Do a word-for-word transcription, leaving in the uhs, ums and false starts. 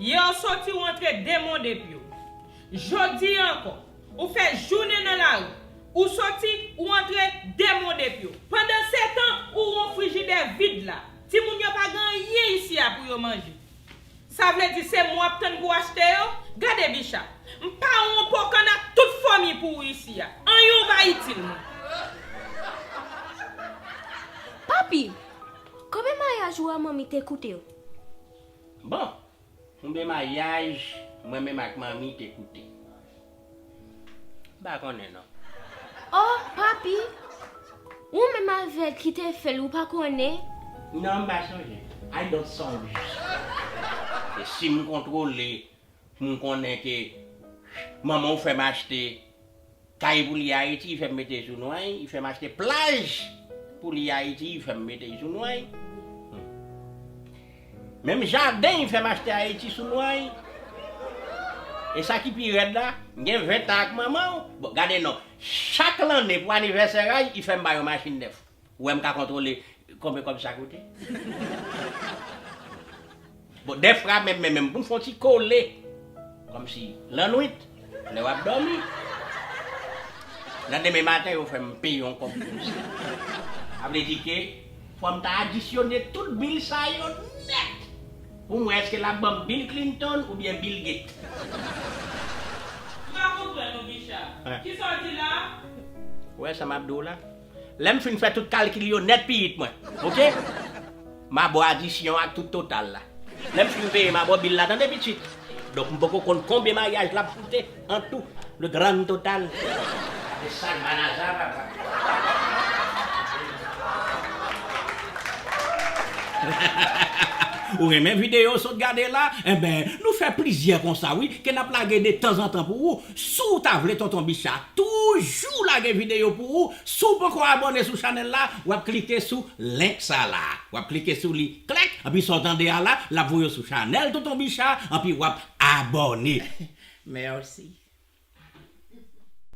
Yè w soti, w antre, de mon de pye w. Jodi a ankò, ou fè jounen nan lari. Ou soti, ou antre, de mon de pye w. Pandansetan, ou wè yon frijidè vid la. Timoun yo pa gen anyen isi a pou yo manje. Sa vle di se mwen w ap tann pou w achte yo? Gade Bicha, m pa wè yon pokan ak tout fanmi pou ou isi a. Anyen w pa itil mwen. Papi, konbyen maryaj ou a manmi te koute w? Bon, konbyen maryaj mwen menm ak manmi te koute? M pa konnen non. Oh, papi, ou menm avè l ki te fè l, ou pa konnen? Non, m pa sonje. I don't songe. E si m kontwole pou m konnen ke manman w fè m achte kay pou li Ayiti, li fè m mete sou nou, li fè m achte plaj pou li Ayiti, li fè m mete sou nou. Menm jaden, li fè m achte Ayiti sou nou. E sa ki pi rèd la, m gen ven tan ak manman w. Bon, gade non, chak lannen pou anivèsè a, li fè m ba yon machin nèf. Ou wè m ka kontwole konbyen kòb sa koute? Bon, dèfwa menm, menm, menm, pou m fè yon ti kole, kòmsi lannwit, lè w ap dòmi, nan demen maten, yo fè m peye yon kòb pou sa. Sa vle di ke fò m ta adisyone tout bil sa yo nèt pou m wè èske l ap ban m Bill Clinton oubyen Bill Gates. M pa konprann ou, Bicha. Kisa w di la? Ou wè sa m ap di w la? Lè m fin fè tout kalkil yo nèt, pitit mwen, oke? M a ba w adisyon ak tout total la. Lè m fin peye, m a ba w bil la, tande pitit. Donk, m poko konn konbyen maryaj la ap koute an tou, le grand total. Gade sa k banaza, papa. Ou renmen videyo w sot gade la? Enben, nou fè plizyè konsa, wi, ke n ap lage de tanzantan pou ou. Si w ta vle Tonton Bicha toujou lage videyo pou ou, si w poko abòne sou chanèl la, w ap klike sou link sa la. W ap klike sou li, klèk, anpi sa w tande a la, l ap voye w sou chanèl Tonton Bicha, anpi w ap abòne. Mèsi.